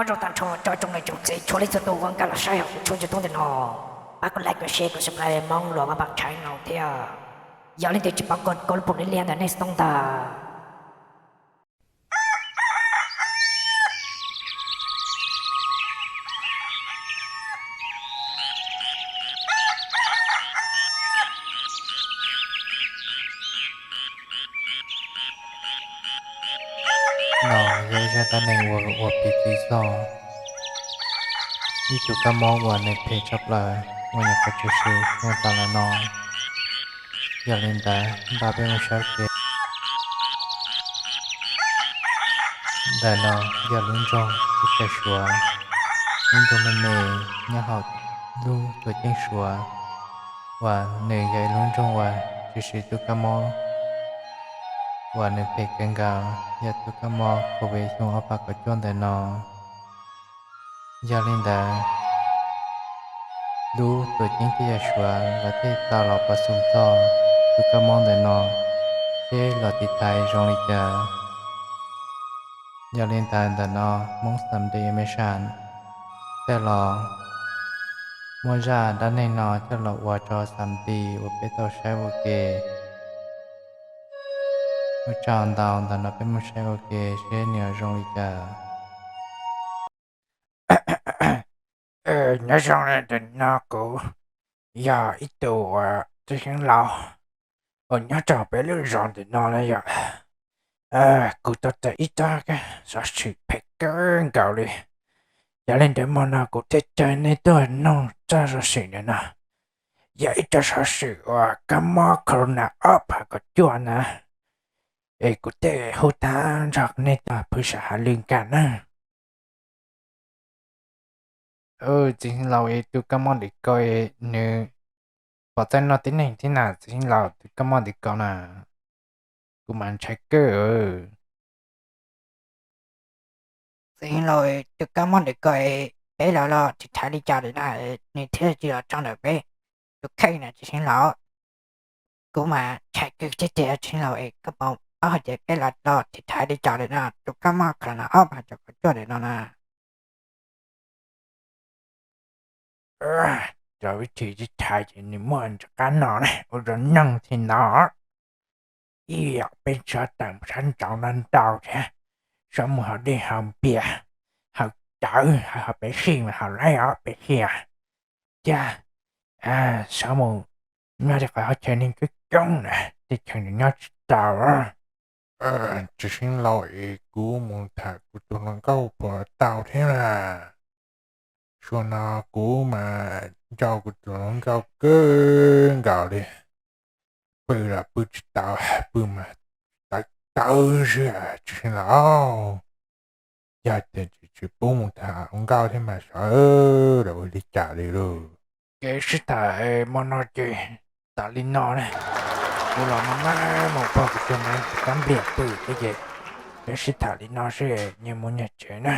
Nyob zoo tag nrho rau tsoom niam tsoom txiv txhua leej txhua tus uas nkag los saib hauv kuv tshooj YouTube ntawm no, pab kuv like, kuv share, kuv subscribe Hmoob Luam Vaj Paj Tshaiv no thiab. Yog leej twg tsis paub kov lub pum liab liab ntawm nej xov tooj ntag. No yog ib zaj dab neeg uas ua piv txwv txog ib tug kab mob uas nws phem tshaj plaws uas nyuam qhuav tshwm sim los tau los no. Yog li ntawd npaj peb mus saib ua ke. Ntawm no yog lub nroog teb chaws Suav, lub nroog me me nyob hauv lub tuam ceeb Suav, uas nws yog ib lub nroog uas tshwm sim tus kab mob uas nws phem kawg nkaus, yog tus kab mob COVID xyoo ob phav kaum cuaj ntawm no. Yog li ntawd, lub tuam ceeb teb chaws Suav lawv thiaj tau los pov xum txog tus kab mob ntawm no, seb los tiv thaiv zoo li cas. Yog li ntawd ntawm no Hmoob Xam Di Mej Sam thiaj los muab zaj dab neeg no coj los ua rau Xam Di uas peb tau saib ua ke. Ua tsaug ntau, ntawm no peb mus saib ua ke seb nws yuav zoo li cas. Nyob zoo, ntawm no kuv yog ib tug uas txiv xeev laus uas nyob rau peb lub zos ntawm no na yom. Kuv tau txais ib txoj xov xwm phem kawg nkaus li. Yog li ntawd hmo no kuv thiaj caw nej tuaj noog txoj xov xwm ntawm no. Yog ib txoj xov xwm uas kab mob corona ob phav kaum cuaj na, es kuv thiaj hu tag nrho nej tau pw saum hauv lwm nkag na. Txiv xeev laus es tus kab mob ntawm koj nws pom txawj noj tib neeg thiab na, txiv xeev laus, tus kab mob ntawm koj na, kuv mas ntshai kawg. Txiv xeev laus, tus kab mob ntawm koj es peb los los tiv thaiv li cas lawm na, nws thiaj tsis los tso ntawm peb tus kheej na txiv xeev laus? Kuv mas ntshai kawg tiag tiag txiv xeev laus es koj puas paub hais tias peb los los tiv thaiv li cas lawm no, tus kab mob corona ob phav kaum cuaj ntawm no na? Raws vib thim tiv thaiv ces nws muaj ntsis qab no ne, ua rau noog thiaj no. Ib yam peb txhob tawm mus sab nraud no ntau thiab, txhob mus haus dej haus npias, haus cawv, haus pepsi mas haus laib os pepsi thiab. Txhob mus nyob rau qhov chaw neeg coob coob na, tej chaw nws nyob tsis tau. Txiv xeev laus es kuv mus tham kuv tus hluas nkauj puas tau thiab na? Suav no kuv mas nco kuv tus hluas nkauj kawg nkaus li. Pw los pw tsis tau, pw mas tawv tawv xwb txiv xeev laus. Yog tias tsis pub mus tham hluas nkauj thiab mas xyov lawv ua li cas li lauj. Kev sib tham hmo no ces tas li no na. Kuv los maj mam mus pog kuv tus me kab npliam pw thiab ces peb sib tham li no seb nyias mus nyias tsev na.